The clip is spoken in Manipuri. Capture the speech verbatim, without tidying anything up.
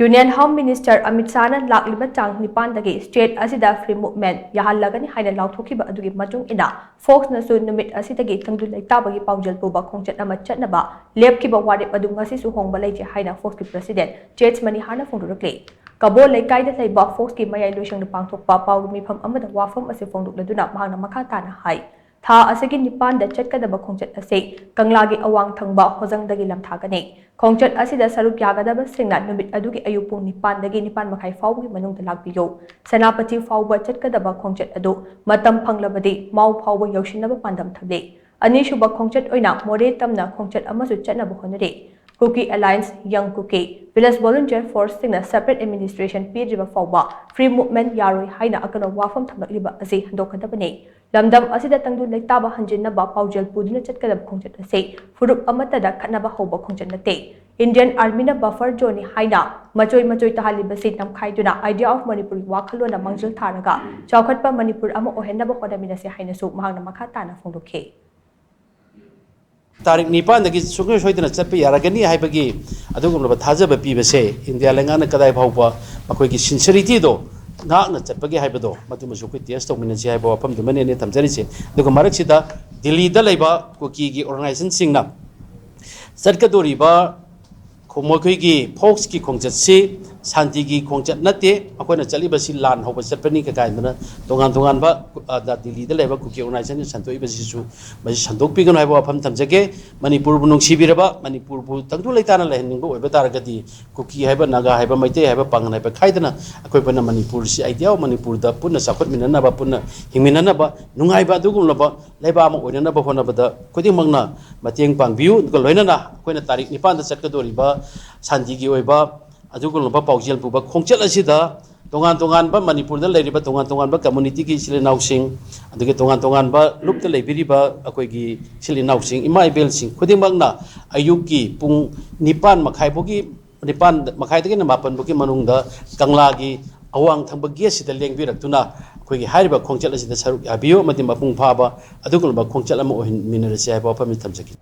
Union Home Minister ꯑꯃꯤꯠ ꯁꯥꯍꯅ ꯂꯥꯛꯂꯤꯕ ꯇꯥꯡ ꯅꯤꯄꯥꯟꯗꯒꯤ state ꯑꯁꯤꯗ free movement ꯌꯥꯍꯜꯂꯒꯅꯤ ꯍꯥꯏꯅ ꯂꯥꯎꯊꯣꯛꯈꯤꯕ ꯑꯗꯨꯒꯤ ꯃꯇꯨꯡ ꯏꯟꯅ, Foxꯅꯁꯨ ꯅꯨꯃꯤꯠ ꯑꯁꯤꯗꯒꯤ ꯇꯪꯗꯨ ꯂꯩꯇꯥꯕꯒꯤ ꯄꯥꯎꯖꯦꯜ ꯄꯨꯕ ꯈꯣꯡꯆꯠ ꯑꯃ ꯆꯠꯅꯕ ꯂꯦꯞꯈꯤꯕ ꯋꯥꯔꯦꯞ ꯑꯗꯨ ꯉꯁꯤꯁꯨ ꯍꯣꯡꯕ ꯂꯩꯇꯦ ꯍꯥꯏꯅ Foxꯀꯤ president ꯆꯦꯠꯁ ꯃꯅꯤꯍꯥꯔꯅ ꯐꯣꯡꯗꯣꯔꯛꯂꯤ꯫ ꯀꯕꯣ ꯂꯩꯀꯥꯏꯗ ꯂꯩꯕ Foxꯀꯤ ꯃꯌꯥꯏ ꯂꯣꯏꯁꯪꯗ ꯄꯥꯡꯊꯣꯛꯄ ꯄꯥꯎꯒꯤ ꯃꯤꯐꯝ ꯑꯃꯗ ꯋꯥꯐꯝ ꯑꯁꯤ ꯐꯣꯡꯗꯣꯛꯂꯗꯨꯅ ꯃꯍꯥꯛꯅ ꯃꯈꯥ ꯇꯥꯅ ꯍꯥꯏ, ꯊꯥ ꯑꯁꯤꯒꯤ ꯅꯤꯄꯥꯟꯗ ꯆꯠꯀꯗꯕ ꯈꯣꯡꯆꯠ ꯑꯁꯤ ꯀꯪꯂꯥꯒꯤ ꯑꯋꯥꯡ ꯊꯪꯕ ꯍꯣꯖꯪꯗꯒꯤ ꯂꯝꯊꯥꯒꯅꯤ꯫ ꯈꯣꯡꯆꯠ ꯑꯁꯤꯗ ꯁꯔꯨꯛ ꯌꯥꯒꯗꯕꯁꯤꯡꯅ ꯅꯨꯃꯤꯠ ꯑꯗꯨꯒꯤ ꯑꯌꯨꯛ ꯄꯨꯡ ꯅꯤꯄꯥꯟꯗꯒꯤ ꯅꯤꯄꯥꯟ ꯃꯈꯥꯏ ꯐꯥꯎꯕꯒꯤ ꯃꯅꯨꯡꯗ ꯂꯥꯛꯄꯤꯌꯨ꯫ ꯁꯦꯅꯥꯄꯇꯤ ꯐꯥꯎꯕ ꯆꯠꯀꯗꯕ ꯈꯣꯡꯆꯠ ꯑꯗꯨ ꯃꯇꯝ ꯐꯪꯂꯕꯗꯤ ꯃꯥꯎ ꯐꯥꯎꯕ ꯌꯧꯁꯤꯟꯅꯕ ꯄꯥꯟꯗꯝ ꯊꯝꯂꯤ꯫ ꯑꯅꯤꯁꯨꯕ ꯈꯣꯡꯆꯠ ꯑꯣꯏꯅ ꯃꯣꯔꯦ ꯇꯝꯅ ꯈꯣꯡꯆꯠ ꯑꯃꯁꯨ ꯆꯠꯅꯕ ꯍꯣꯠꯅꯔꯤ꯫ Kuki Alliance, Young Kuki, Village Volunteer Forceꯁꯤꯡꯅ separate administration ꯄꯤꯗ꯭ꯔꯤꯕ ꯐꯥꯎꯕ free movement ꯌꯥꯔꯣꯏ ꯍꯥꯏꯅ ꯑꯀꯟꯕ ꯋꯥꯐꯝ ꯊꯝꯂꯛꯂꯤꯕ ꯑꯁꯤ ꯍꯟꯗꯣꯛꯀꯗꯕꯅꯤ꯫ ꯂꯝꯗꯝ ꯑꯁꯤꯗ ꯇꯪꯗꯨ ꯂꯩꯇꯥꯕ ꯍꯟꯖꯤꯟꯅꯕ ꯄꯥꯎꯖꯦꯜ ꯄꯨꯗꯨꯅ ꯆꯠꯀꯗꯕ ꯈꯣꯡꯆꯠ ꯑꯁꯤ ꯐꯨꯔꯨꯞ ꯑꯃꯠꯇꯗ ꯈꯠꯅꯕ ꯍꯧꯕ ꯈꯣꯡꯆꯠ ꯅꯠꯇꯦ꯫ Indian Armyꯅ buffer zoneꯅꯤ ꯍꯥꯏꯅ ꯃꯆꯣꯏ ꯃꯆꯣꯏ ꯇꯥꯍꯜꯂꯤꯕꯁꯤ ꯅꯝꯈꯥꯏꯗꯨꯅ Idea of Manipurꯒꯤ ꯋꯥꯈꯜꯂꯣꯟꯅ ꯃꯥꯡꯖꯤꯜ ꯊꯥꯔꯒ ꯆꯥꯎꯈꯠꯄ ꯃꯅꯤꯄꯨꯔ ꯑꯃ ꯑꯣꯏꯍꯟꯅꯕ ꯍꯣꯠꯅꯃꯤꯟꯅꯁꯤ ꯍꯥꯏꯅꯁꯨ ꯃꯍꯥꯛꯅ ꯃꯈꯥ ꯇꯥꯅ ꯐꯣꯡꯗꯣꯛꯈꯤ꯫ ꯇꯥꯔꯤꯛ ꯅꯤꯄꯥꯟꯗꯒꯤ ꯁꯨꯡꯁꯣꯏ ꯁꯣꯏꯗꯅ ꯆꯠꯄ ꯌꯥꯔꯒꯅꯤ ꯍꯥꯏꯕꯒꯤ ꯑꯗꯨꯒꯨꯝꯂꯕ ꯊꯥꯖꯕ ꯄꯤꯕꯁꯦ ꯏꯟꯗꯤꯌꯥ ꯂꯩꯉꯥꯛꯅ ꯀꯗꯥꯏ ꯐꯥꯎꯕ ꯃꯈꯣꯏꯒꯤ sincerity ꯗꯣ ꯉꯥꯛꯅ ꯆꯠꯄꯒꯦ ꯍꯥꯏꯕꯗꯣ ꯃꯗꯨꯃꯁꯨ ꯑꯩꯈꯣꯏ test ꯇꯧꯃꯤꯟꯅꯁꯤ ꯍꯥꯏꯕ ꯋꯥꯐꯝꯗꯨꯃꯅꯦ ꯑꯩꯅ ꯊꯝꯖꯔꯤꯁꯦ꯫ ꯑꯗꯨꯒ ꯃꯔꯛꯁꯤꯗ ꯗꯤꯜꯂꯤꯗ ꯂꯩꯕ ꯀꯨꯀꯤꯒꯤ organizationꯁꯤꯡꯅ ꯆꯠꯀꯗꯧꯔꯤꯕ ꯈꯣ-, ꯃꯈꯣꯏꯒꯤ Foxꯀꯤ ꯈꯣꯡꯆꯠꯁꯤ ꯁꯥꯟꯇꯤꯒꯤ ꯈꯣꯡꯆꯠ ꯅꯠꯇꯦ, ꯑꯩꯈꯣꯏꯅ ꯆꯠꯂꯤꯕꯁꯤ ꯂꯥꯟ ꯍꯧꯕ ꯆꯠꯄꯅꯤ ꯀꯥꯏꯗꯅ ꯇꯣꯉꯥꯟ ꯇꯣꯉꯥꯟꯕ, ꯑ, ꯗ-, ꯗꯤꯜꯂꯤꯗ ꯂꯩꯕ ꯀꯨꯀꯤ organizationꯁꯤꯡꯅ ꯁꯟꯗꯣꯛꯏꯕꯁꯤꯁꯨ ꯃꯁꯤ ꯁꯟꯗꯣꯛꯄꯤꯒꯅꯨ ꯍꯥꯏꯕ ꯋꯥꯐꯝ ꯊꯝꯖꯒꯦ꯫ ꯃꯅꯤꯄꯨꯔꯕꯨ ꯅꯨꯡꯁꯤꯕꯤꯔꯕ, ꯃꯅꯤꯄꯨꯔꯕꯨ ꯇꯪꯗꯨ ꯂꯩꯇꯥꯅ ꯂꯩꯍꯟꯅꯤꯡꯕ ꯑꯣꯏꯕ ꯇꯥꯔꯒꯗꯤ ꯀꯨꯀꯤ ꯍꯥꯏꯕ, ꯅꯥꯒꯥ ꯍꯥꯏꯕ, ꯃꯩꯇꯩ ꯍꯥꯏꯕ, ꯄꯥꯉꯟ ꯍꯥꯏꯕ ꯈꯥꯏꯗꯅ ꯑꯩꯈꯣꯏ ꯄꯨꯟꯅ ꯃꯅꯤꯄꯨꯔꯁꯤ, Idea of ꯃꯅꯤꯄꯨꯔꯗ ꯄꯨꯟꯅ ꯆꯥꯎꯈꯠꯃꯤꯟꯅꯅꯕ, ꯄꯨꯟꯅ ꯍꯤꯡꯃꯤꯟꯅꯅꯕ, ꯅꯨꯡꯉꯥꯏꯕ ꯑꯗꯨꯒꯨꯝꯂꯕ ꯂꯩꯕꯥꯛ ꯑꯃ ꯑꯣꯏꯅꯅꯕ ꯍꯣꯠꯅꯕꯗ ꯈꯨꯗꯤꯡꯃꯛꯅ ꯃꯇꯦꯡ ꯄꯥꯡꯕꯤꯌꯨ꯫ ꯑꯗꯨꯒ ꯂꯣꯏꯅꯅ ꯑꯩꯈꯣꯏꯅ ꯇꯥꯔꯤꯛ ꯅꯤꯄꯥꯟꯗ ꯆꯠꯀꯗꯧꯔꯤꯕ ꯁꯥꯟꯇꯤꯒꯤ ꯑꯣꯏꯕ ꯑꯗꯨꯒꯨꯝꯂꯕ ꯄꯥꯎꯖꯦꯜ ꯄꯨꯕ ꯈꯣꯡꯆꯠ ꯑꯁꯤꯗ ꯇꯣꯉꯥꯟ ꯇꯣꯉꯥꯟꯕ ꯃꯅꯤꯄꯨꯔꯗ ꯂꯩꯔꯤꯕ ꯇꯣꯉꯥꯟ ꯇꯣꯉꯥꯟꯕ communityꯒꯤ ꯏꯆꯤꯜ ꯏꯅꯥꯎꯁꯤꯡ, ꯑꯗꯒꯤ ꯇꯣꯉꯥꯟ ꯇꯣꯉꯥꯟꯕ ꯂꯨꯞꯇ ꯂꯩꯕꯤꯔꯤꯕ ꯑꯩꯈꯣꯏꯒꯤ ꯏꯆꯤꯜ ꯏꯅꯥꯎꯁꯤꯡ, ꯏꯃꯥ ꯏꯕꯦꯜꯁꯤꯡ ꯈꯨꯗꯤꯡꯃꯛꯅ ꯑꯌꯨꯛꯀꯤ ꯄꯨꯡ ꯅꯤꯄꯥꯟ ꯃꯈꯥꯏ ꯐꯥꯎꯒꯤ, ꯅꯤꯄꯥꯟ ꯃꯈꯥꯏꯗꯒꯤꯅ ꯃꯥꯄꯟ ꯐꯥꯎꯒꯤ ꯃꯅꯨꯡꯗ ꯀꯪꯂꯥꯒꯤ ꯑꯋꯥꯡ ꯊꯪꯕ gateꯁꯤꯗ ꯂꯦꯡꯕꯤꯔꯛꯇꯨꯅ ꯑꯩꯈꯣꯏꯒꯤ ꯍꯥꯏꯔꯤꯕ ꯈꯣꯡꯆꯠ ꯑꯁꯤꯗ ꯁꯔꯨꯛ ꯌꯥꯕꯤꯌꯨ ꯑꯃꯗꯤ ꯃꯄꯨꯡ ꯐꯥꯕ ꯑꯗꯨꯒꯨꯝꯂꯕ ꯈꯣꯡꯆꯠ ꯑꯃ ꯑꯣꯏꯍꯟꯃꯤꯟꯅꯔꯁꯤ ꯍꯥꯏꯕ ꯋꯥꯐꯝꯁꯤ ꯊꯝꯖꯒꯦ꯫